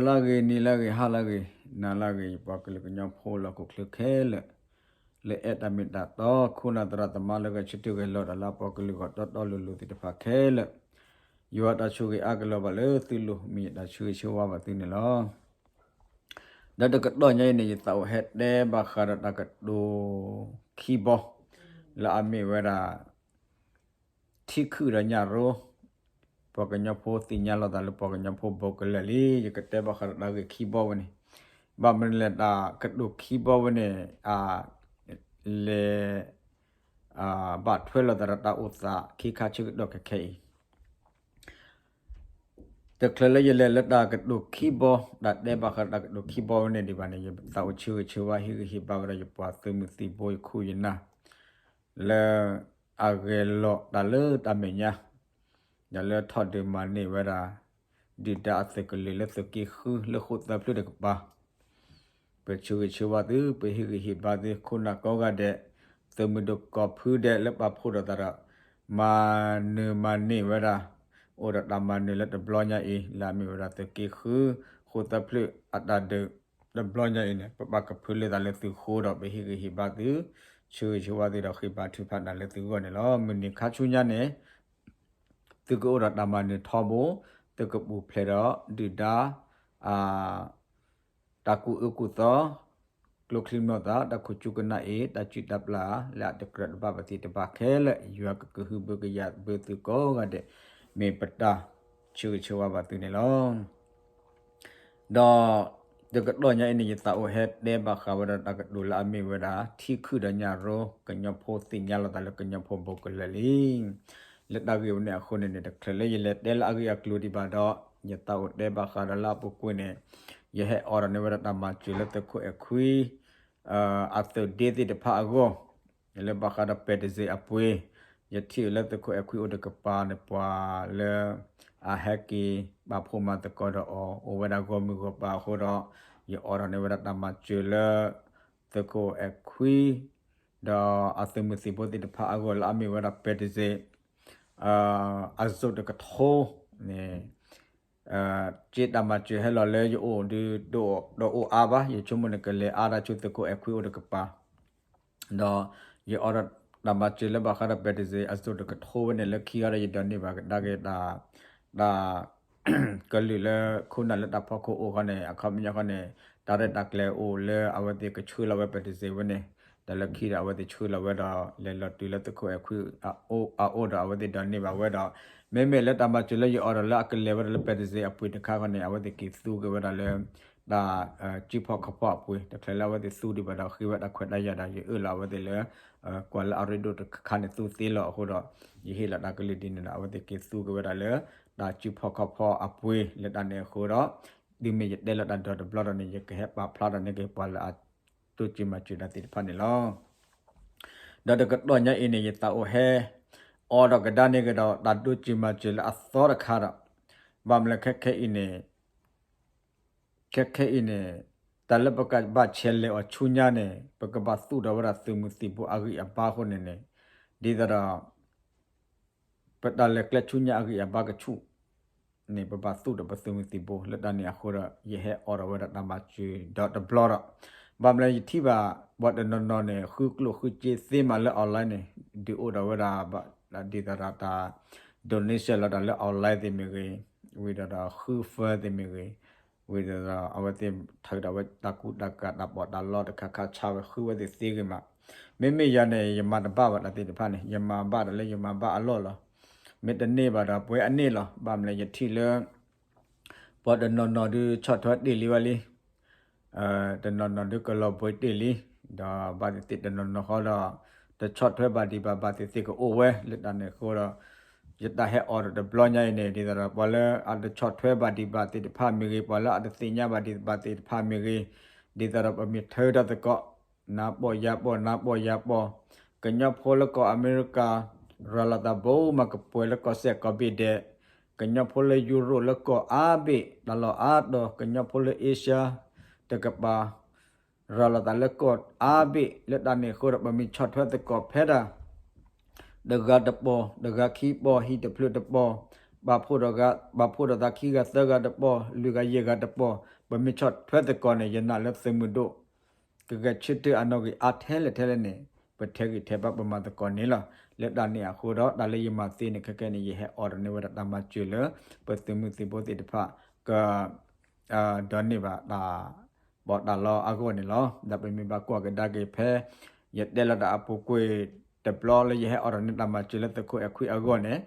လၢအဂ့ၤ နံၤလၢအဂ့ၤ ဟါလၢအဂ့ၤ နၤလၢအဂ့ၤ ယပှၤကလုာ်ကညီဖိလၢဟီၣ်ခိၣ်ချၢခဲလၢာ် လၢအဲၣ်တၢ်မ့ၢ်တၢ်တီ ခိၣ်နၢ်သရၣ်သမါလၢဂဲၤဆၢထၢၣ်ဂဲၤလီၤတၢ်လၢအပှၤကလုာ်ဂီၢ်တီတီလိၤလိၤသ့ၣ်တဖၣ်ခဲလၢာ်, ယွၤတၢ်ဆိၣ်ဂ့ၤအါကလီၤဘၣ်လၢသုလိၤ မ့ၢ်ယတၢ်ဆၢဂ့ၤဆၢဝါဘၣ်သုန့ၣ်လီၤ. ဒီးတကတီၢ်ညါအံၤန့ၣ် ယသးအိၣ်ဟဲတဲဘၣ်ဃးဒီးတၢ်ကတိၤခံဘီ လၢအမ့ၢ်ဝဲဒၣ် ထံခုၣ်ဒီးညၣ်ရိ ပှၤကညီဖိသ့ၣ်ညါလိာ်သးလၢပှၤကညီဖိဘူးကလၢာ်လံ. ယကတဲဘၣ်ဃးဒီးတၢ်ဂ့ၢ်ခံဘီဝဲန့ၣ်, ဘၣ်မနုၤလဲၣ်တၢ်ကတိၤခံဘီဝဲန့ၣ် လဲၤ ဘၣ်ထွဲလိာ်သးဒီးတၢ်အိၣ်သးခံခါဆၢကတီၢ်ခဲခဲအံၤ တချုးလၢယလဲၤလၢတၢ်ကတိၤခံဘီ တၢ်တဲဘၣ်ဃးဒီးတၢ်ကတိၤခံဘီဝဲန့ၣ်ဒံးဘၣ်န့ၣ် ယသးအိၣ်ဆၢဂ့ၤဆၢဝါ ဟ့ၣ်ဂံၢ်ဟ့ၣ်ဘါဝဲဒၣ်ယပှၤသုးမုၢ်သံၣ်ဘိ ယခိၣ်ယနၢ် လၢအဂဲၤလိာ်တၢ်လၢတၢ်မဲာ်ညါ ဒီးလၢထီၣ်ဒုးမၤန့ၢ်ဝဲဒၣ် ဒုၣ်ဒါအသုးကလုာ်လၢသုးက့ဃုလၢဃိၣ်သၢဖျၢၣ်တကပၤ ပဆၢဂ့ၤဆၢဝါသု ပဟ့ၣ်ဂံၢ်ဟ့ၣ်ဘါသု ခိၣ်နၢ်ကိးဂၤဒဲး သုးမုၢ်ဒိၣ်ကိးဖုဒဲးလၢပာ်ဖှိၣ်ဒီးသးဒီး မၤနၢၤမၤန့ၢ်ဝဲဒၣ် အိၣ်ဒီးတၢ်မၤနၢၤလၢတဘျီညါအံၤ လၢအမ့ၢ်ဝဲဒၣ်သုးက့ဃု ဃိၣ်သၢဖျၢၣ်အတၢ်ဒုး တဘျီညါအံၤန့ၣ် ပဘၣ်ကဖုလၢသးလၢသုဃိဒီး ပဟ့ၣ်ဂံၢ်ဟ့ၣ်ဘါသု ဆၢဂ့ၤဆၢဝါသုဒီးဃ့ဘါထုကဖၣ်တၢ်လၢသုဂီၢ်န့ၣ်လီၤ. မုၢ်နံၤခါဆူညါန့ၣ် သုကအိၣ်ဒီးတၢ်မၤနၢၤထီဘိ သုကပူၤဖျဲးဒီးဒုၣ်ဒါ တၢ်ကူၣ်အၢကူၣ်သီ ကျိချံမျိာ်သၣ် တၢ်ခိၣ်ကၠူကနၣ်အ့ၣ် တၢ်စုၣ်တၢ်ပျၢ် လၢအတကြၢးတဘၣ်ဘၣ်သ့ၣ်တဖၣ်ခဲလၢာ် ယွၤကကဟုဘၢကယာ်ဘၢသုကိးဂၤဒဲး မ့ၢ်ပတၢ်ဆၢဂ့ၤဆၢဝါဘၣ်သုန့ၣ်လီၤ. ဒီးတကတီၢ်ညါအံၤန့ၣ် ယသးအိၣ်ဟဲတဲဘၣ်ဃးဝဲဒၣ်တၢ်ကတိၤလၢအမ့ၢ်ဝဲဒၣ် ထံခုၣ်ဒီးညၣ်ရိ ကညီဖိသ့ၣ်ညါလိာ်သးလၢကညီဖိဘူးကလၢာ်လံ. လၢတၢ်ဂ့ၢ်ဝဲန့ၣ်အဃိန့ၣ်န့ၣ် တချုးလၢယလဲၤတဲလၢအဂ့ၢ်အကျိၤဒံးဘၣ်ဒီး ယသးအိၣ်တဲဘၣ်ဃးဒီးလၢအပူၤကွံာ်န့ၣ် ယဟဲအိးထီၣ်န့ၢ်ဝဲဒၣ်တၢ်မၤစၢၤလၢသုးခိၣ်အဲၣ်ခွံ အသုးဒ့သ့ၣ်တဖၣ်အဂီၢ် လၢဘၣ်ဃးဒီးပဲတစ့အပှ့ၤ ယထံၣ်လၢသုးခိၣ်အဲၣ်ခွံအိၣ်တကပၤန့ၣ် ပှၤလၢအဟဲက့ၤပာ်ဖှိၣ်မၤသကိးဒီးအီၤ အိၣ်ဝဲဒၣ်ဂီၢ်မုၢ်ဂီၢ်ပၤအဃိဒီး ယအိးထီၣ်န့ၢ်ဝဲဒၣ်တၢ်မၤစၢၤလၢ သုးခိၣ်အဲၣ်ခွံ ဒီးအသုးမုၢ်သံၣ်ဘိသ့ၣ်တဖၣ်အဂီၢ်လၢအမ့ၢ်ဝဲဒၣ်ပဲတစ့ အစိၣ်တကထိန့ၣ် က့တၢ်မၤစၢၤဟဲလီၤလၢယအိၣ်ဒီးတအိၣ်အါဘၣ် ယဆိကမိၣ်န့ၣ် ကလဲၤအါဒၣ်ဆူသုးခိၣ်အဲၣ်ခွံအိၣ်တကပၤ ဒီးယအိးထီၣ်တၢ်မၤစၢၤလၢဘၣ်ဃးဒီးပဲတစ့အစိၣ်တကထိဝဲန့ၣ် လၢခံဂီၢ်ဒီးယဒိးန့ၢ်ဘၣ်ကဒါက့ၤတၢ် တၢ် ကလုာ်လၢခိၣ်နၢ်လၢတၢ်ဖီခိၣ်အိၣ်ဃီန့ၣ် အခီပညီဃီန့ၣ် တၢ်ရဲၣ်တၢ်ကျဲၤအိၣ်လၢအဝဲသ့ၣ်ကဆှၢလီၤဝဲပဲတစ့ဝဲန့ၣ် ဒီးလၢခံဒီးအဝဲသ့ၣ်ဆှၢလီၤဝဲဒီး လဲၤလီၤတုၤလၢသုးခိၣ်အဲၣ်ခွံအအိၣ်ဒီးအဝဲသ့ၣ်ဒိးန့ၢ်ဘၣ်ဝဲဒီး မ့မ့ၢ်လၢတၢ်မၤစၢၤလၢယအိးထီၣ်လၢအကလဲၤဝဲဒၣ်လၢပဲတစ့အပှ့ၤတခါဃီန့ၣ် အဝဲသ့ၣ်က့ၤသူက့ၤဝဲဒၣ်လၢ တၢ်စုဖီၣ်ခီၣ်ဖီၣ်အပှ့ၤ တချုးလၢအဝဲသ့ၣ်သူဒံးဘၣ်ဒီးဃ့ဝဲတၢ်ခွဲးတၢ်ယာ်ဒီး ယအၢၣ်လီၤအဝဲသ့ၣ်လၢ ကွၢ်လၢအရ့ဒိၣ်တခါန့ၣ်သူသ့လီၤအဃိဒီး ယဟ့ၣ်လီၤတၢ်ကလုၢ်ဒ်န့ၣ်ဒီး အဝဲသ့ၣ်က့ၤသူက့ၤဝဲဒၣ်လၢ တၢ်စုဖီၣ်ခီၣ်ဖီၣ်အပှ့ၤလၢတၢ်န့ၣ်အဃိဒီး တုၤမ့ၢ်ယတဲလီၤတၢ်ဒီးတဘျီဒီးန့ၣ် ယကဟဲပာ်ဖျါထီၣ်န့ၢ်က့ၤပှၤလၢအတိစၢၤမၤစၢၤတၢ်သ့ၣ်တဖၣ်န့ၣ်လီၤ. ဒီးတကတီၢ်ညါအံၤန့ၣ် ယသးအိၣ်ဟဲ အိးထီၣ်ကဒါန့ၢ်က့ၤဒီးတၢ်တိစၢၤမၤစၢၤလၢအသီတခါဒီး ဘၣ်မနုၤလဲၣ်ခဲခဲအံၤန့ၣ် ခဲခဲအံၤန့ၣ် တၢ်လၢပကဘၣ်ဆဲးလဲၤအီၤဆူညါန့ၣ် ပကဘၣ်သူၣ်ထီၣ်ဝဲဒၣ်သုးမုၢ်သံၣ်ဘိအဂံၢ်အဘါအဃိန့ၣ်န့ၣ် ဒ်သိးဒီး ပတၢ်လဲၤကျဲဆူညါအဂံၢ်အဘါကဆူၣ်န့ၣ် ပဘၣ်သူၣ်ထီၣ်ပသုးမုၢ်သံၣ်ဘိလၢတၢ်န့ၣ်အဃိဒီး ယဟဲအိးထီၣ်ဝဲဒၣ်တၢ်မၤစၢၤဒီးတဘျီဒီး ဘၣ်မနုၤလဲၣ်ယထံၣ်ဘၣ် ပှၤတနီၤနီၤန့ၣ် ဃုကျိၣ်ဃုစ့သ့မးလၢ online န့ၣ် ဒုးအိၣ်ဒီးဝဲဒၣ် ဒ်သိးဒီးတၢ် donation လီၤတၢ်လၢ online သ့ၣ်မ့ၢ်ဂ့ၤ, ဝံၤဒီးဒီးဃုဖၢသ့ၣ်မ့ၢ်ဂ့ၤ, ဝံၤဒီးဒီးအဝဲသ့ၣ်ထုးဒီးဝဲတၢ်ကူတၢ်ကၤတၢ်ပီးတၢ်လီတခါခါဆါဝဲဃုဝဲသ့ၣ်သ့ဂ့ၤမး, မ့မ့ၢ်ယၤန့ၣ် ယမၤတဘၣ်ဘၣ်တၢ်သ့ၣ်တဖၣ်န့ၣ် ယမၤဘၣ်ဒီးလၢယမၤဘၣ်အလီၢ်လီၤ. မ့ၢ်တန့ၢ်ဘၣ်ဒီးပှဲၤအန့ၢ်လီၤ. ဘၣ်မနုၤလဲၣ်ယထံၣ်လၢ ပှၤတနီၤနီၤဒုးဆီၣ်ထွဲတ့ၢ်လံဝဲလံ တနီၤနီၤဒုးကလီၤဘှံးတ့ၢ်လံ, ဒီးဘၣ်သ့ၣ်သ့ၣ်တနီၤနီၤဃီဒီး တဆီၣ်ထွဲဘၣ်ဒံးဘၣ် ဘၣ်သ့ၣ်သ့ၣ်ကအိၣ်ဝဲလၢတၢ်န့ၣ်အဃိဒီး ယတၢ်ဟဲအိးထီၣ်တဘျီညါအံၤန့ၣ် ဒ်သိးဒီးပှၤလၢအတဆီၣ်ထွဲဘၣ်ဒံးဘၣ်သ့ၣ်တဖၣ်မ့ၢ်ဂ့ၤ, ပှၤလၢအတသ့ၣ်ညါဘၣ်ဒံးဘၣ်သ့ၣ်တဖၣ်မ့ၢ်ဂ့ၤ, ဒ်သိးဒီးပမ့ၢ်ထၢထီၣ်သကိး နၤပီၢ်ယၤပီၢ် နၤပီၢ်ယၤပီၢ်, ကညီဖိလၢကီၢ်အမဲရကၤ ရၤလီၤသးဘိမၤကပှဲၤလၢကီၢ်စဲၣ်ကီၢ်ဘ့ၣ်ဒဲး, ကညီဖိလၢယူရိၣ်လၢကီၢ်အါဘ့ၣ် တၢ်လီၢ်အါတီၤ, ကညီဖိလၢအ့ရှါတကပၤ ရၤလီၤသးလၢကီၢ်အါဘ့ၣ် လၢတၢ်န့ၣ်အဃိဒီး ပမ့ၢ်ဆီၣ်ထွဲသကိးဖဲဒၣ် တဂၤတပီၤ, တဂၤခံပီၤ, ဟံၣ်တဖျၢၣ်တပီၤ, ဘၣ်ဖှိၣ်ဒီးသးခံဂၤသၢဂၤတပီၢ် လွံၢ်ဂၤယဲၢ်ဂၤတပီၢ် ပမ့ၢ်ဆီၣ်ထွဲသကိးန့ၣ် ယနာ်လၢသုးမုၢ်ဒိၣ် ကဂဲၤဆၢထၢၣ်အနီၣ်ဂံၢ်အါထဲလဲၣ်ထဲလဲၣ်န့ၣ် ပထဲးဂံၢ်ထဲးဘါပမၤသကိးန့ၣ်လီၤ. လၢတၢ်န့ၣ်အဃိဒီး တၢ်လၢယမၤသ့န့ၣ် ခဲကဲန့ၣ် ယဟဲအိးထီၣ်န့ၢ်ဝဲဒၣ်တၢ်မၤစၢၤလၢ ပသုးမုၢ်သံၣ်ဘိသ့ၣ်တဖၣ် က ဒိးန့ၢ်ဘၣ်တၢ်ပီးတၢ်လီအဂီၢ်န့ၣ်လီၤ. ဒီးပမ့ၢ်ဘၣ်ကွၢ်ကဒါက့ၤဖဲ ယတဲလီၤတၢ်အပူၤကွံာ်တဘျီလၢယဟဲအိးထီၣ်န့ၢ်တၢ်မၤစၢၤလၢသုးခိၣ်အဲၣ်ခွံအဂီၢ်န့ၣ်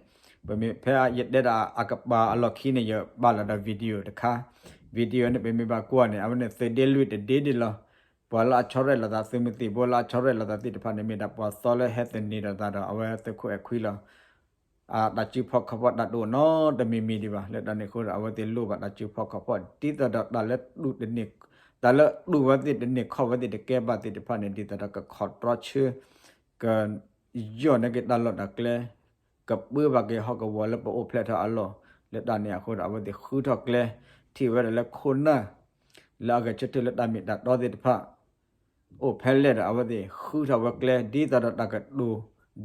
ပမ့ၢ်ဖဲယတဲဒၣ်အကပၤအလီၢ်ခံန့ၣ် ယပာ်လီၤဒီး video တခါ video န့ၣ် ပမ့ၢ်ဘၣ်ကွၢ်န့ၣ် အဝဲန့ၣ်သုးဒ့လွံၢ်တဒ့ဒ့လီၤ. ပှၤလၢအဆီရဲၣ်လီၤသး သုးမုၢ်သံၣ်ဘိလၢအဆီရဲၣ်လီၤသးသ့ၣ်တဖၣ်န့ၣ် မ့ၢ်ဒၣ်ပှၤသီလၢဟဲသန့ၤဒီးသးဒီး အဝဲသုးခိၣ်အဲၣ်ခွံလီၤ. တၢ်စုဖီၣ်ခီၣ်ဖီၣ်တၢ်တအိၣ်နီတမံၤမံၤဒံးဘၣ်. လၢတၢ်န့ၣ်အဃိဒီး အဝဲသ့ၣ်လိၣ်ဘၣ်တၢ်စုဖီၣ်ခီၣ်ဖီၣ် ဒ်သိးဒီးတၢ်လၢ တၢ်လၢတူၢ်ဝဲသ့ၣ်တန့ၢ်ခီၣ်ဝဲသ့ၣ်တကဲဘၣ်သ့ၣ်တဖၣ်န့ၣ် ဒ်သိးဒီးကခီၣ်တြီဆၢ ကယီၢ်န့ၢ်က့ၤတၢ်လီၢ်တၢ်ကျဲ ကပၢဘၣ်က့ၤဟီၣ်ကဝီၤလၢပအိၣ်ဖျဲၣ်ထီၣ်အလီၢ်. လၢတၢ်န့ၣ်အဃိဒီး အဝဲသ့ၣ်ဃုထီၣ်ကျဲ ထံၣ်ဝဲဒၣ်လၢခိၣ်နၢ် လၢအဂဲၤဆၢထၢၣ်လၢတၢ်မ့ၢ်တၢ်တီသ့ၣ်တဖၣ် အိၣ်ဖဲလဲၣ်ဒီး အဝဲသ့ၣ်ဃုထီၣ်ဝဲကျဲ ဒ်သိးဒီးတၢ်ကတိၤ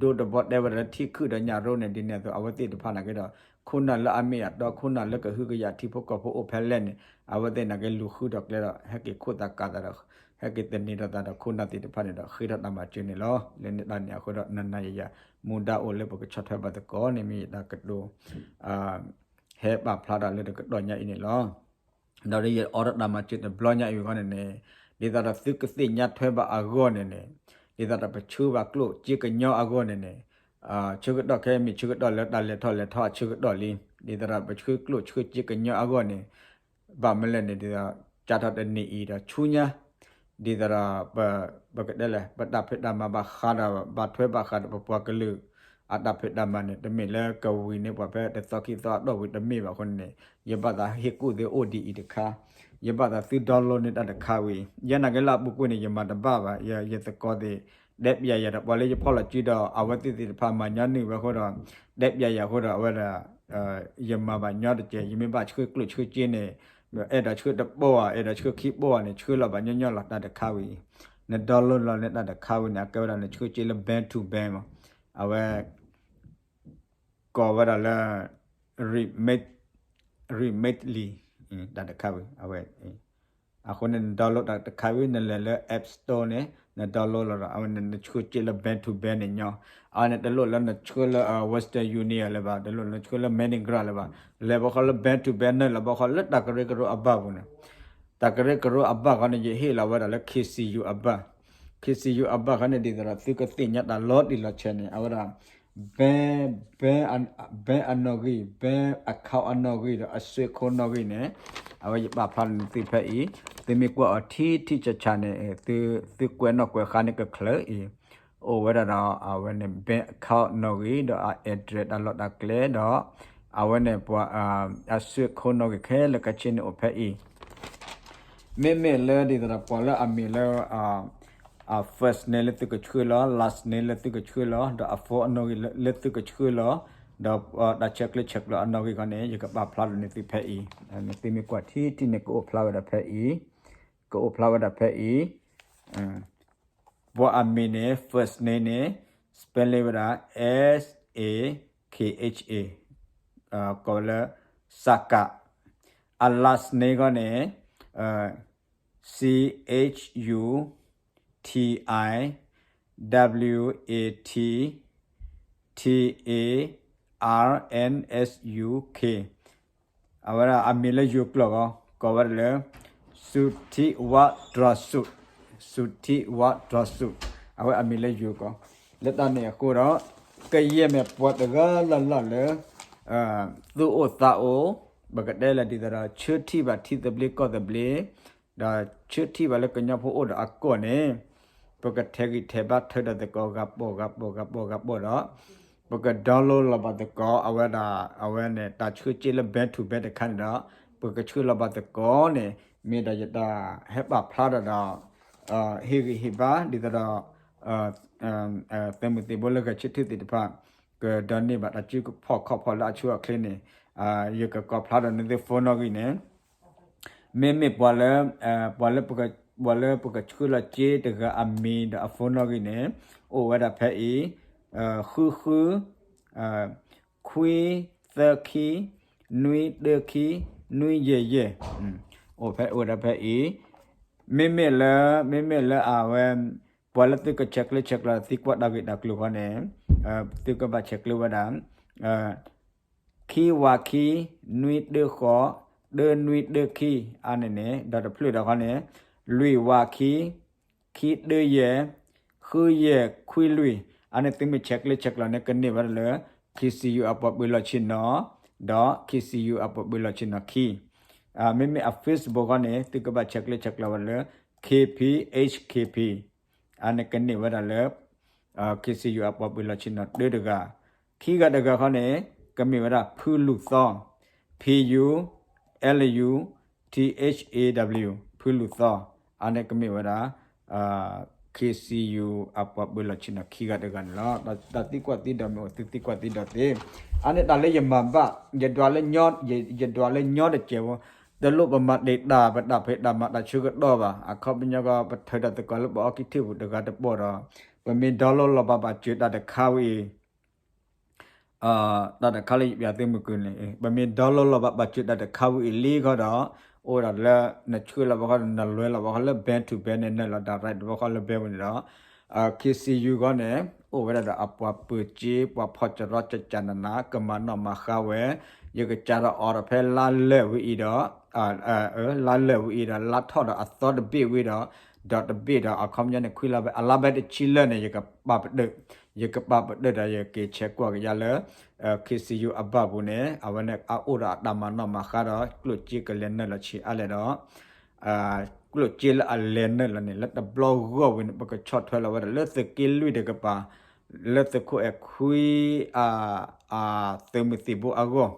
ဒိတဘီတဲဝဲဒၣ်လၢထံခုၣ်ဒီးညၣ်ရိန့ၣ် ဒ်န့ၣ်အသိး အဝဲသ့ၣ်တဖၣ်နာ်က့ဒီး ခိၣ်နၢ်လၢအမ့ၢ်အတီ ခိၣ်နၢ်လၢကဟုကယာ်ထံဖိကီၢ်ဖိအိၣ်ဖဲလဲၣ်န့ၣ် အဝဲသ့ၣ်နာ်က့လူၤဃုထီၣ်ကျဲဒီး ဟဲက့ၤခိၣ်သးကးသးဒီး ဟဲက့ၤသန့ၤဒီးသးဒီးခိၣ်နၢ်သ့ၣ်တဖၣ်န့ၣ်ဒီး ဃ့ထီၣ်တၢ်မၤစၢၤန့ၣ်လီၤ. လၢန့ၣ်တၢ်န့ၣ်အဃိဒီး နၤနၤယၤယၤ မူဒါအိၣ်လၢပကဆီၣ်ထွဲဘၣ်သကိးန့ၣ် မ့ၢ်ယတၢ်ကတိၤ ဟဲပာ်ဖျါတၢ်လၢတကတီၢ်ညါအံၤန့ၣ်လီၤ. ဒီးယအိးထီၣ်တၢ်မၤစၢၤတဘျီညါအံၤအဂီၢ်န့ၣ်န့ၣ် ဒ်သိးဒီးသုကသ့ၣ်ညါထွဲဘၣ်အဂီၢ်န့ၣ်န့ၣ် ဒ်သိးဒီးပဆှၢဘၣ်ကျိၣ်စ့ကညီအဂီၢ်န့ၣ်န့ၣ် ဆၢကတီၢ်ခဲအံၤမ့ၢ်ဆၢကတီၢ်လၢတၢ်လဲၤထီၣ်လဲၤထီအဆၢကတီၢ်လံ. ဒ်သိးဒီးပဆှၢကျိၣ်ဆှၢစ့ကညီအဂီၢ်န့ၣ် ဘၣ်မနုၤလဲၣ်န့ၣ် ဒ်သိး ကၢ်ထီၣ်တနံၤအံၤဒီးဆူညါ ဒ်သိးဒီး ပကတဲလဲၣ် ပတၢ်ဖံးတၢ်မၤဘၣ်ဃးဒီး ဘၣ်ထွဲဘၣ်ဃးဒီးပပှၤကလုာ် အတၢ်ဖံးတၢ်မၤန့ၣ် တမ့ၢ်လၢကဝံၤန့ၢ်ပှၤဖဲတသီခံသီအတီၢ်ဝံၤတမ့ၢ်ဘၣ်အဃိန့ၣ်န့ၣ် ယဘၣ်သးဟ့ၣ်ကူၣ်သ့အိၣ်ဒ်အံၤတခါ ယဘၣ်သးသု download န့ၢ်တၢ်တခါဝံၤ ယဲနာ်က့လၢအပူၤကွံာ်န့ၣ် ယမၤတဘၣ်ဘၣ် ယသကိးသ့ၣ် တဲပျးယၤဒီး ပှၤလၢယဖီၣ်လီၤစုဒီး အဝဲသ့ၣ်သ့ၣ်တဖၣ်မၤညီနုၢ်ဝဲအဃိဒီး တဲပျးယၤအဃိဒီး အဝဲဒၣ် ယမၤဘၣ်ညီတက့ၢ် ယမ့ၢ်ဘၣ်ဆှၢကျိၣ်ဆှၢစ့န့ၣ် အဲၣ်ဒိးဆှၢတဘိဧါ အဲၣ်ဒိးဆှၢခံဘိဧါန့ၣ် ဆှၢလီၤဘၣ်ညီညီလီၤ တၢ်တခါဝံၤအံၤ န download လီၤန့ၢ်တၢ်တခါဝံၤန့ၣ် အကဲဝဲဒၣ်နဆှၢစ့လၢ bank to bank မး အဝဲ ကိးဝဲဒၣ်လၢ Remitly တၢ်တခါဝံၤ အဝဲ အဃိန့ၣ် န download တၢ်တခါဝံၤ နလဲၤလၢ App Store န့ၣ် န download လီၤဒီး အဝဲန့ၣ် နဆှၢစ့လၢ bank to bank န့ၣ်ညီ အဝဲန့ၣ် တလိၣ်လၢနဆှၢလၢ Western Union လၢၤဘၣ် တလိၣ်လၢနဆှၢလၢ MoneyGram လၢၤဘၣ် လဲၤဘၣ်ဃီလၢ bank to bank န့ၣ် လဲၤဘၣ်ဃီလၢတၢ်ကရၢကရိအဘၣ်ပူၤန့ၣ် တၢ်ကရၢကရိအဘၣ်ဃီန့ၣ် ယဟ့ၣ်လီၤဝဲဒၣ်လၢ K C U အဘၣ် K C U အဘၣ်ဃီန့ၣ် ဒ်သိးဒီးသုကသ့ၣ်ညါတၢ်လီၤတံၢ်လီၤဆဲးန့ၣ် အဝဲဒၣ် bank bank bank အနီၣ်ဂံၢ် bank account အနီၣ်ဂံၢ်ဒီးအ swift code နီၣ်ဂံၢ်န့ၣ် အဝဲယပာ်ဖျါန့ၢ်သုဖဲအံၤ သုမ့ၢ်ကွၢ်အီၤထံထံဆးဆးန့ၣ် သုကွဲးနီၣ်ကွဲးဃါန့ၣ်ကချၢအံၤ အိၣ်ဝဲဒၣ်ဒီး အဝဲန့ၣ် bank account နီၣ်ဂံၢ်ဒီးအ address တၢ်လီၢ်တၢ်ကျဲဒီး အဝဲန့ၣ်ပှၤ အ swift code နီၣ်ဂံၢ်ခဲလၢာ်ခဲဆ့န့ၣ်အိၣ်ဖဲအံၤ မ့မ့ၢ်လၢဒ်သိးဒီးပှၤလၢအမံၤလၢ အ first name လၢသုကဆှၢလီၤ last name လၢသုကဆှၢလီၤ ဒီးအ phone အနီၣ်ဂံၢ်လၢသုကဆှၢလီၤ ဒီးတၢ်ဆဲးကျၢဆဲးကျိးအနီၣ်ဂံၢ်ခီန့ၣ် ယကပာ်ဖျါလီၤန့ၢ်သုဖဲအံၤ သုမ့ၢ်ကွၢ်ထံထံန့ၣ် ကအိၣ်ဖျါဝဲဒၣ်ဖဲအံၤ ကအိၣ်ဖျါဝဲဒၣ်ဖဲအံၤ ပှၤအမံၤန့ၣ် first name န့ၣ် spelling ဝဲဒၣ် S A K H A ကိးဝဲလၢ Saka အ last name ခီန့ၣ် C H U T I W A T T A R N S U K အဝဲဒၣ်အမံၤလၢယိၤကျိာ်ဂီၢ် ကိးဝဲဒၣ်လၢ Sutiwa Drasut Sutiwa Drasut အဝဲအမံၤလၢယိၤကီၢ် လၢတၢ်န့ၣ်အဃိဒီး ကယဲၢ်မ့ၢ်ပှၤတဂၤလၢ်လၢ်လၢ သူၣ်အိၣ်သးအိၣ် ပကတဲလၢဒ်သိးဒီး ဆၢထံၣ်ဘၣ်ထံသဘျ့ကီၢ်သဘျ့ ဒီးဆၢထံၣ်ဘၣ်လၢကညီဖိအိၣ်ဒီးအကီၢ်န့ၣ် ပကထဲးဂံၢ်ထဲးဘါထုးဒီးသကိး ဂၤပိာ်ဂၤပိာ်ဂၤပိာ်ဂၤပိာ်ဒီး ပက download လီၤဘၣ်သကိး အဝဲဒၣ် အဝဲန့ၣ် တၢ်ဆှၢစ့လၢ bank to bank တခါန့ၣ်ဒီး ပကဆှၢလီၤဘၣ်သကိးန့ၣ် မ့ၢ်ဒီးယတၢ်ဟဲပာ်ဖျါဒီးဒီး ဟ့ၣ်ဂံၢ်ဟ့ၣ်ဘါ ဒ်သိးဒီး သုးမုၢ်သံၣ်ဘိလၢဂဲၤဆၢထၢၣ်သ့ၣ်တဖၣ် ကဒိးန့ၢ်ဘၣ်တၢ်စုဖီၣ်ခီၣ်ဖီၣ်လၢအဆိအချ့န့ၣ် ယကကိးဖျါဒီးနသု phone နီၣ်ဂံၢ်န့ၣ် မ့မ့ၢ်ပှၤလၢ ပှၤလၢပှၤလၢပကဆှၢလီၤစ့တဂၤအမံၤဒီးအ phone နီၣ်ဂံၢ်န့ၣ် အိၣ်ဝဲဒၣ်ဖဲအံၤ ဃုဃု ခွံ သၢခံ နွံတၢခံ နွံယဲၢ်ယဲၢ်, အိၣ်ဖဲအိၣ်ဒီးဖဲအံၤ, မ့မ့ၢ်လၢ မ့မ့ၢ်လၢအဝဲ ပှၤလၢသုကဆဲးကျၢဆဲးကျိးသံကွၢ်တၢ်ဂ့ၢ်တၢ်ကျိၤဃီန့ၣ်, သုကဘၣ်ဆဲးကျၢဝဲဒၣ် ခံဝးခံ နွံတၢဃိး တၢနွံတၢခံ အါန့ၣ်န့ၣ် ဒီးတဖျၢၣ်ဒီးဃီန့ၣ် လွံၢ်ဝးခံ ခံတၢယဲၢ် ဃုယဲၢ်ခွံလွံၢ်, အါန့ၣ်သုမ့ၢ်ဆဲးကျၢဆဲးကျိးန့ၣ် ကန့ၢ်ဝဲဒၣ်လၢ K C U အပှၤပၢၤလီၢ်ဆ့ၣ်နီၤ, ဒီး K C U အပှၤပၢၤလီၢ်ဆ့ၣ်နီၤခံ, မ့မ့ၢ်အ Facebook ဃီန့ၣ် သုကဘၣ်ဆဲးကျၢဆဲးကျိးဝဲဒၣ်လၢ K P H K P, အါန့ၣ်ကန့ၢ်ဝဲဒၣ်လၢ K C U အပှၤပၢၤလီၢ်ဆ့ၣ်နီၤတၢတဂၤ, ခံဂၤတဂၤဃီန့ၣ် ကမ့ၢ်ဝဲဒၣ် ဖုလူၢ်သီ, P U L U T H A W, ဖုလူၢ်သီ, အါန့ၣ်ကမ့ၢ်ဝဲဒၣ် K C U အပှၤပၢၤလီၢ်ဆ့ၣ်နီၤခံဂၤတဂၤန့ၣ်လီၤ. တၢ်သံကွၢ်သံဒိးမ့ၢ်အိၣ် သုသံကွၢ်သံဒိးသ့, အါန့ၣ်တၢ်လၢယမၤဘၣ် ယဒွးလၢ ယဒွးလၢညီတစဲးဖိ, တလိၣ်ပမၤဒံးတၢ် ပတၢ်ဖံးတၢ်မၤတၢ်ဆၢကတီၢ်ဘၣ်, အခီပညီကီး ပထၢဒီးသကိးလၢပအီကံၢ်ထံၣ်ပူၤတဂၤတပီၢ်ဒီး ပမ့ၢ် download လီၤဘၣ်ဘၣ်စၢၤတၢ်တခါဝံၤအံၤ တၢ်တခါလၢယပျးသုမုၢ်ကုၢ်န့ၣ် ပမ့ၢ် download လီၤဘၣ်ဘၣ်စၢၤတၢ်တခါဝံၤအံၤလံဃီဒီး အိၣ်ဒၣ်လၢ နဆှၢလီၤဘၣ်ဃီဒီး နလွဲလီၤဘၣ်ဃီလၢ bank to bank န့ၣ် နၢ်လီၤ direct ဘၣ်ဃီလၢ bank ပူၤန့ၣ်ဒီး K C U ဃီန့ၣ် အိၣ်ဝဲဒၣ်ဒီးအပှၤပၢၤစ့ ပှၤဖီၣ်စရီကကနန ကမၤနီၣ်မၤဃါဝဲ, ယကစးထီၣ်အိးထီၣ်ဖဲလါလၢာ်ဝံၤအံၤဒီး လါလၢာ်ဝံၤအံၤဒီး လါထီၣ်ဒီးအသီတဘ့ၣ်ဝံၤဒီး ဒီးတဘ့ၣ်ဒီး အခီပညီန့ၣ် ခွံလါဘဲ အလါဘဲတဆံလၢာ်န့ၣ် ယကပာ်ပတုာ်, ယကပာ်ပတုာ်ဒီးယက့ၤဆဲးကွၢ်ကယၤလၢ K C U အဘၣ်ပူၤန့ၣ် အဝဲန့ၣ်အအိၣ်ဒီးအတၢ်မၤနီၣ်မၤဃါဒီး ကျိၣ်စ့ကလဲၤနုာ်လီၤဆံးအါလဲၣ်ဒီး ကျိၣ်စ့လၢအလဲၤနုာ်လီၤန့ၣ် လၢတဘျီဂီၢ်ဝံၤန့ၣ် ပကဆီၣ်ထွဲလီၤဝဲဒၣ်လၢသုးက့လွံၢ်တကပၤ လၢသုးခိၣ်အဲၣ်ခွံ သုးမုၢ်သံၣ်ဘိအဂီၢ်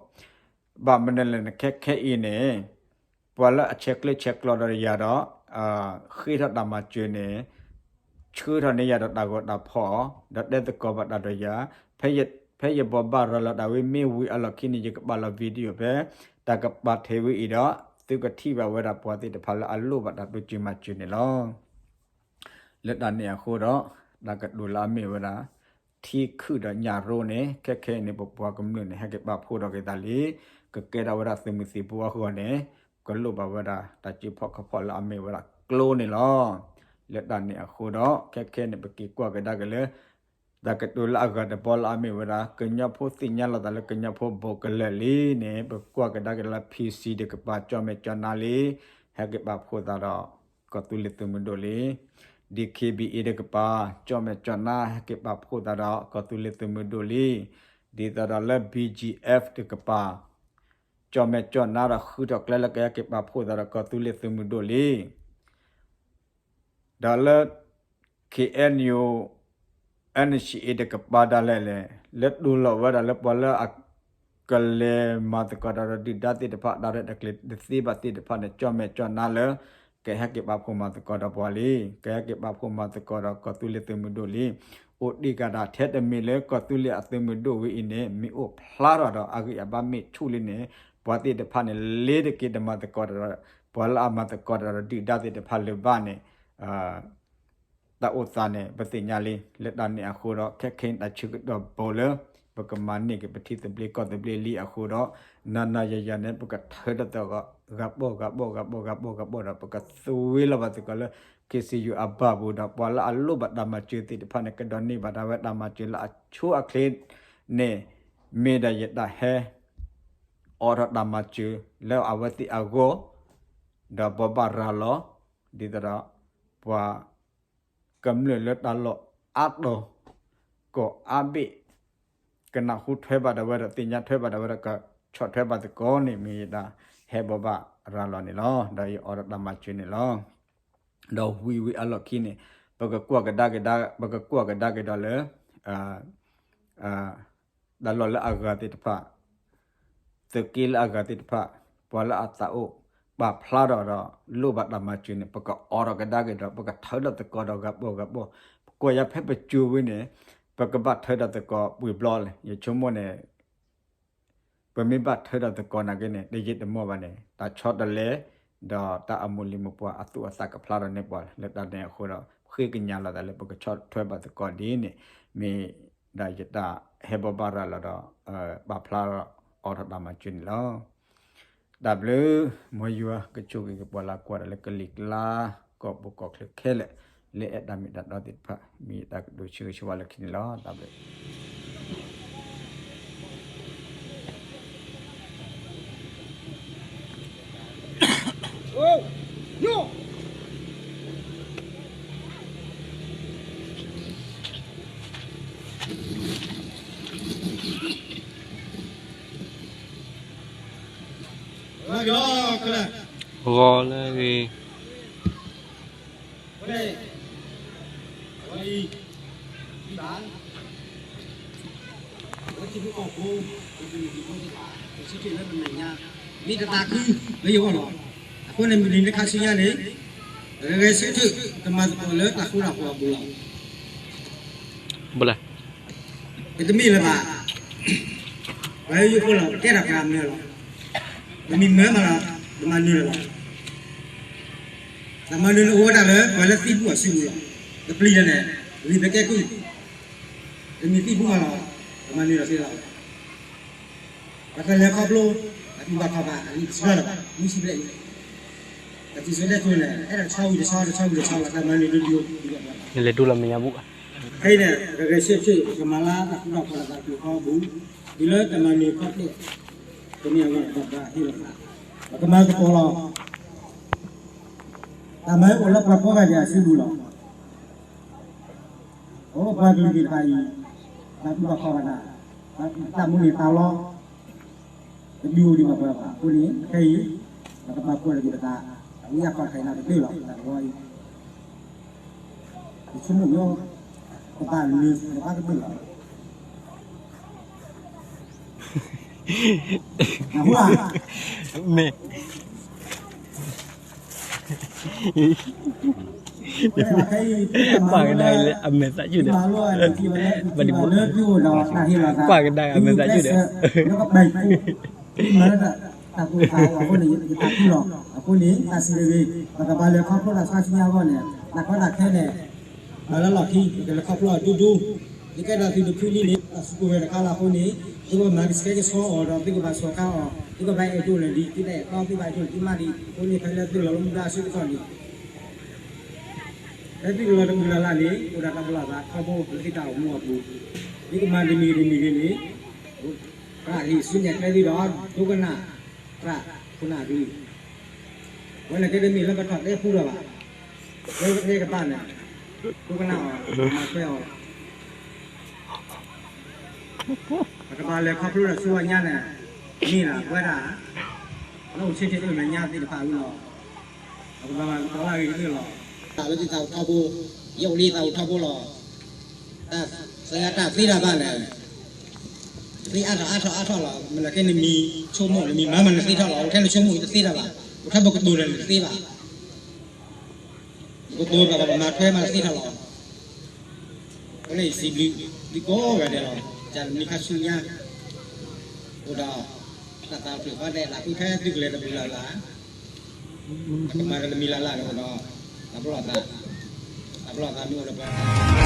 ဘၣ်မနုၤလဲၣ်န့ၣ် ခဲခဲအံၤန့ၣ် ပှၤလၢအဆဲးကျၢဆဲးကျိးဒီးယၤဒီး ဃ့ထီၣ်တၢ်မၤစၢၤန့ၣ် ဆှၢထီၣ်န့ၢ်ယၤဒီးတၢ်ဂီၤတၢ်ဖီၣ် ဒီးတဲသကိးဘၣ်တၢ်ဒီးယၤ ဖဲယဘိးဘၣ်ရၤလီၤတၢ်ဝံၤမ့ၢ်ဝံၤအလီၢ်ခံန့ၣ် ယကပာ်လီၤ video ဖဲ တၢ်ကပာ်ထီၣ်ဝံၤအံၤဒီး သုကထံၣ်ဘၣ်ဝဲဒၣ်ပှၤသ့ၣ်တဖၣ်လၢအလိၣ်ဘၣ်တၢ်တိစၢၤမၤစၢၤန့ၣ်လီၤ. လၢတၢ်န့ၣ်အဃိဒီး တၢ်ကတိၤလၢအမ့ၢ်ဝဲဒၣ် ထံခုၣ်ဒီးညၣ်ရိန့ၣ် ခဲခဲအံၤန့ၣ် ပပှၤကမျၢၢ်န့ၣ် ဟဲက့ၤပာ်ဖှိၣ်ထီၣ်က့ၤသးလံ, ကကဲထီၣ်ဝဲဒၣ်သုးမုၢ်သံၣ်ဘိအဂီၢ်န့ၣ် ကလိၣ်ဘၣ်ဝဲဒၣ်တၢ်စုဖီၣ်ခီၣ်ဖီၣ်လၢအမ့ၢ်ဝဲဒၣ်ကျိန့ၣ်လီၤ. လၢတၢ်န့ၣ်အဃိဒီး ခဲခဲန့ၣ် ပက့ၤကွၢ်ကဒါက့ၤလၢ တၢ်ကတိၤလၢအဂၤတဘီလၢအမ့ၢ်ဝဲဒၣ် ကညီဖိသ့ၣ်ညါလီၤသးလၢကညီဖိဘူးကလၢာ်လံန့ၣ် ပကွၢ်ကဒါက့ၤလၢ P C တကပၤ ကၠီၣ်မဲာ်ကၠီၣ်နါလံ ဟဲက့ၤပာ်ဖှိၣ်သးဒီး ကီၢ်သူလ့ၤသုးမုၢ်ဒိၣ်လံ. D K B A တကပၤ ကၠီၣ်မဲာ်ကၠီၣ်နါ ဟဲက့ၤပာ်ဖှိၣ်သးဒီး ကီၢ်သူလ့ၤသုးမုၢ်ဒိၣ်လံ. ဒ်သိးဒီးလၢ B G F တကပၤ ကၠီၣ်မဲာ်ကၠီၣ်နါဒီးဃုထီၣ်ကျဲလၢကဟဲက့ၤပာ်ဖှိၣ်သးဒီး ကီၢ်သူလ့ၤသုးမုၢ်ဒိၣ်လံ. ဒီးလၢ K N U N C A တကပၤဒၣ်လဲာ်လဲၣ် လၢတိၢ်လီၤဝဲဒၣ်လၢပှၤလၢအကလဲၤမၤသကိးတၢ်ဒီးဒုၣ်ဒါသ့ၣ်တဖၣ် တၢ်ရဲၣ်တၢ်ကျဲၤတသ့ဘၣ်သ့ၣ်တဖၣ်န့ၣ် ကၠီၣ်မဲာ်ကၠီၣ်နါလၢ ကဟဲက့ၤပာ်ဖှိၣ်မၤသကိးဒီးပှၤလံ, ကဟဲက့ၤပာ်ဖှိၣ်မၤသကိးဒီးကီၢ်သူလ့ၤသုးမုၢ်ဒိၣ်လံ. အိၣ်ဒံးကဒါထဲတမံၤလၢကီၢ်သူလ့ၤအသုးမုၢ်ဒိၣ်ဝဲအံၤန့ၣ် မ့ၢ်အိၣ်ဖျါထီၣ်ဒီးအဂံၢ်အဘါမ့ၢ်ဆူၣ်လံန့ၣ် ပှၤသ့ၣ်တဖၣ်န့ၣ် လ့ၤတက့ၤတမၤသကိးဒီး ပှၤလၢအမၤသကိးဒီးဒုၣ်ဒါသ့ၣ်တဖၣ်လၢၤဘၣ်န့ၣ် တၢ်အိၣ်သးန့ၣ် ပသ့ၣ်ညါလံ. လၢတၢ်န့ၣ်အဃိဒီး ခဲခဲအံၤတၢ်ဆၢကတီၢ်ဘူးလၢ ပကမၤန့ၢ်က့ၤပထံသဘျ့ကီၢ်သဘျ့လံအဃိဒီး နၤနၤယၤယၤန့ၣ် ပကထၢထီၣ်သကိး ဂၤပိာ်ဂၤပိာ်ဂၤပိာ်ဂၤပိာ်ဂၤပိာ်ဒီး ပကသဝ့လီၤဘၣ်သကိးလၢ K C U အဘၣ်ပူၤဒီး ပှၤလၢအလိၣ်ဘၣ်တၢ်မၤစၢၤသ့ၣ်တဖၣ်န့ၣ် ကဒိးန့ၢ်ဘၣ်ဒၣ်ဝဲတၢ်မၤစၢၤလၢအဆိအချ့န့ၣ် မ့ၢ်ဒၣ်ယတၢ်ဟဲ အိးထီၣ်တၢ်မၤစၢၤလၢအဝဲသ့ၣ်အဂီၢ် ဒီးဘိးဘၣ်ရၤလီၤ ဒ်သိးဒီး ပှၤကမျၢၢ်လၢတၢ်လီၢ်အါတီၤ ကိးအါဘ့ၣ် ကနၢ်ဟူထွဲဘၣ်ဒၣ်ဝဲဒီး သ့ၣ်ညါထွဲဘၣ်ဒၣ်ဝဲဒီး ကဆီၣ်ထွဲဘၣ်သကိးန့ၣ် မ့ၢ်ယတၢ်ဟဲဘိးဘၣ်ရၤလီၤန့ၣ်လီၤ. ဒီးယအိးထီၣ်တၢ်မၤစၢၤန့ၣ်လီၤ. ဒီးဝံၤဝံၤအလီၢ်ခံန့ၣ် ပကကွၢ်ကဒါက့ၤ ပကကွၢ်ကဒါက့ၤဒီးလၢ တၢ်လီၢ်လၢအဂၤသ့ၣ်တဖၣ် သုးက့လၢအဂၤသ့ၣ်တဖၣ် ပှၤလၢအသးအိၣ်ပာ်ဖျါထီၣ်ဒီး လိၣ်ဘၣ်တၢ်မၤစၢၤန့ၣ် ပကအိးထီၣ်ကဒါက့ၤဒီး ပကထၢထီၣ်သကိးဒီးဂၤပိာ်ဂၤပိာ်, ပကွၢ်ယၤဖဲပစိၤဝံၤန့ၣ် ပကဘၣ်ထၢထီၣ်သကိးပှဲၤဘျီလဲၣ်. ယဆိကမိၣ်န့ၣ် ပမ့ၢ်ဘၣ်ထၢထီၣ်သကိးနာ်က့န့ၣ် တယံာ်တမီၢ်ဘၣ်န့ၣ် တၢ်ဆီတလဲ ဒီးတၢ်အမိၢ်လံၤမိၢ်ပှၢ်အသူၣ်အသးကဖျါထီၣ်န့ၢ်ပှၤ လၢတၢ်န့ၣ်အဃိဒီး ဃ့ကညးလီၤသးလၢပကဆီၣ်ထွဲဘၣ်သကိးဒ်န့ၣ် မ့ၢ်ဒၣ်ယတၢ်ဟဲဘိးဘၣ်ရၤလီၤဒီး ပာ်ဖျါထီၣ် အိးထီၣ်တၢ်မၤစၢၤန့ၣ်လီၤ. တၢ်ဘျုး, မ်ယွၤကဆိၣ်ဂ့ၤက့ၤပှၤလၢကွၢ်တၢ်လၢကလံၤကျါ ကီၢ်ပူၤကီၢ်ချၢခဲလၢာ် လၢအဲၣ်တၢ်မ့ၢ်တၢ်တီသ့ၣ်တဖၣ် မ့ၢ်တၢ်ကဒိၣ်ဆၢဂ့ၤဆၢဝါလၢခံန့ၣ်လီၤ. တၢ်ဘျုး ဂီၤလၢဂ့ၤ မ့ၢ်တသးခုလၢယဂီၢ်လီၤ. အဃိန့ၣ်မုၢ်နံၤလၢခါဆူညါန့ၣ် ဂဲၤဆၢထၢၣ် ကမၤသကိးလၢတၢ်ဃူတၢ်ဖိးအပူၤလီၤ. ပတမ့ၢ်လၢၤဘၣ်. ပှၤယိယိဖိလီၤ ကဲထီၣ်ပှၤမၢလီၤ. ပမ့ၢ်မၢမးလီၤ ပမၤနၢၤလီၤ. တၢ်မၤနၢၤန့ၣ်အိၣ်ဝဲဒၣ်လၢ ပှၤလၢသံဘူၣ်အစုပူၤလီၤ. တပျံၤတၢ်န့ၣ် ဂ့ၤပကဲကုၢ်, ပမ့ၢ်သံဘူၣ်မးလီၤ ပမၤနၢၤလီၤသ့လီၤ. ပှၤတလဲၤခီဖျိ တၢ်တူၢ်ဘၣ်ခီၣ်ဘၣ် အလံာ်တဆှၢလၢၤဘၣ် မုၢ်ဆံဘျဲၣ်အံၤ တၢ်စံၣ်စိၤတဲစိၤန့ၣ် အဲၣ်ဒိးတဆီဝံၤတဆီ တဆီဝံၤတဆီလီၤ တၢ်မၤနၢၤဒိၣ်ဒိၣ်ဒိၣ်ဒိၣ်လီၤ. နလဲၤဒိလီၤမဲာ်ညါဘူၣ်ဘၣ်. ခဲအံၤန့ၣ် ကဂဲၤဆၢထၢၣ် ကမၤလၢတၢ်ဃူတၢ်ဖိးလၢတၢ်ကျိၤခီပူၤ တုၤလၢတၢ်မၤနၢၤခီဖျိ တမ့ၢ်အဂီၢ် ပဘၣ်ဟ့ၣ်လီၤသး ပကမၤသကိးလီၤ. တၢ်မၤအိၣ်လၢပှၤကိးဂၤဒဲးအစုပူၤလီၤ. အိၣ်ပှၤကလုာ်သ့ၣ်တဖၣ်အံၤ ဘၣ်တူၢ်ဘၣ်ခီၣ်ဘၣ်တၢ် တၢ်မုၢ်န့ၢ်သးလီ တဒုးအိၣ်ဒံးဘၣ်ပှၤဘၣ်. အဃိန့ၣ် ခဲအံၤ ပကဘၣ်ကွၢ်တက့ၢ်ပသး အဝံအါခီၣ်ခဲအံၤန့ၣ်တသ့လီၤ တၢ်တဝီအံၤ ယဆိကမိၣ်လီၤ ကဘၣ်နၢၤ ကဘၣ်ကတၢၢ်လီၤ. အဃိဧါ မ့ၢ် ပာ်ကဒါလၢ အမဲာ်သးကၠူၣ်ဒီး ဘၣ်ဒံးဘိ ပာ်ကဒါအမဲာ်သးကၠူၣ်ဒီး မၤလၢတၢ်သိၣ်တၢ်သီအဃိန့ၣ် ယသးခုလီၤ. အဃိန့ၣ် တၢ်စံးတဂ့ၤ ပကဘၣ်လဲၤခီဖျိတၢ်ဆါဆူညါအဂီၢ်န့ၣ် တၢ်ကီတၢ်ခဲန့ၣ် မၤလၢလီၢ်ခံ ပကလဲၤခီဖျိအီၤဒူဒူ ယကဲဒီးသုတဖုလံန့ၣ် တၢ်စူးကိၣ်ဝဲတခါလီၤ. အဃိန့ၣ် သုကဘၣ်မၤကဆှဲကဆှီအီၤဒီး သုကဘၣ်ဆှီကါအီၤ သုကဘၣ်အဲၣ်ဒိးလဲၤဒ် သုတအဲၣ်တီ သုဘၣ်အဲၣ်ဒိးလဲၤဒ်မးဒံး အဃိန့ၣ် ဖဲလၢသုလီၤလၢမူဒါအဆၢကတီၢ်န့ၣ် ဖဲသုကလီၤတမုာ်လၢ်လၢ်န့ၣ် အိၣ်ဒၣ်တၢ်ဘျုးတၢ်ဖှိၣ်ခီဖျိလၢသုတၢ်အိၣ်မူအပူၤ သုကမၤတမံၤတမံၤဂ့ၤန့ၣ် သရၣ်ဟံးစုနဲၣ်ကျဲသုဒီး ဒိကနၣ် သရၣ်ခိၣ်နၢ်သု ဝဲန့ၣ်ကဲတမ့ၢ်လၢပထီၣ်တဲပူဒီးဘၣ် လၢပတဲကဘၣ်န့ၣ် ဒိကနၣ်အီၤ မၤထွဲအီၤ ပကဘၣ်လဲၤခီဖျိဒီးဆူအညါန့ၣ် မ့ၢ်ဒၣ်ပဝဲဒၣ် လၢအိၣ်ဆ့ထံးအိၣ်မဲာ်ညါသ့ၣ်တဖၣ်အဂီၢ်လီၤ. ပကဘၣ်မၤကတီၤလၢအဂ့ၤကတၢၢ်လီၤ. တၢ်လၢသုသးအိၣ်ထီဘိ ယအိၣ်လံသးအိၣ်ထီဘိလီၤ. တၢ်သ့တၢ်ဘၣ်န့ၣ် သ့အါထီၣ်အါထီၣ်အါထီၣ်လီၤ. မ့ၢ်လၢကဲနမံၤဆိကမိၣ် နမံၤမၤမးနသ့ထီၣ်လီၤ. အိၣ်ထဲနဆိကမိၣ်နတသ့တၢ်ဘၣ်. အိၣ်ထဲပကတိၤဒီးနတသ့ဘၣ်. ပကတိၤဘၣ်ပကမၤထွဲမးနသ့ထီၣ်လီၤ. အဃိန့ၣ်ယစံးဘျုး သုကိးဂၤဒဲးလီၤ. တၢ်မံၤခါဆူညါ အိၣ်ဒီး တၢ်သးအိၣ်ဖျဲၣ်ဃီဒဲး လၢဃုထဲသုကလဲၤတမံၤလၢ်လၢ် ကမၤတမံၤလၢ်လၢ်န့ၣ်အိၣ်ဒီး တၢ်ပလီၢ်သး တၢ်ပလီၢ်သးမ့ၢ်အိၣ်ဒီးပှၤ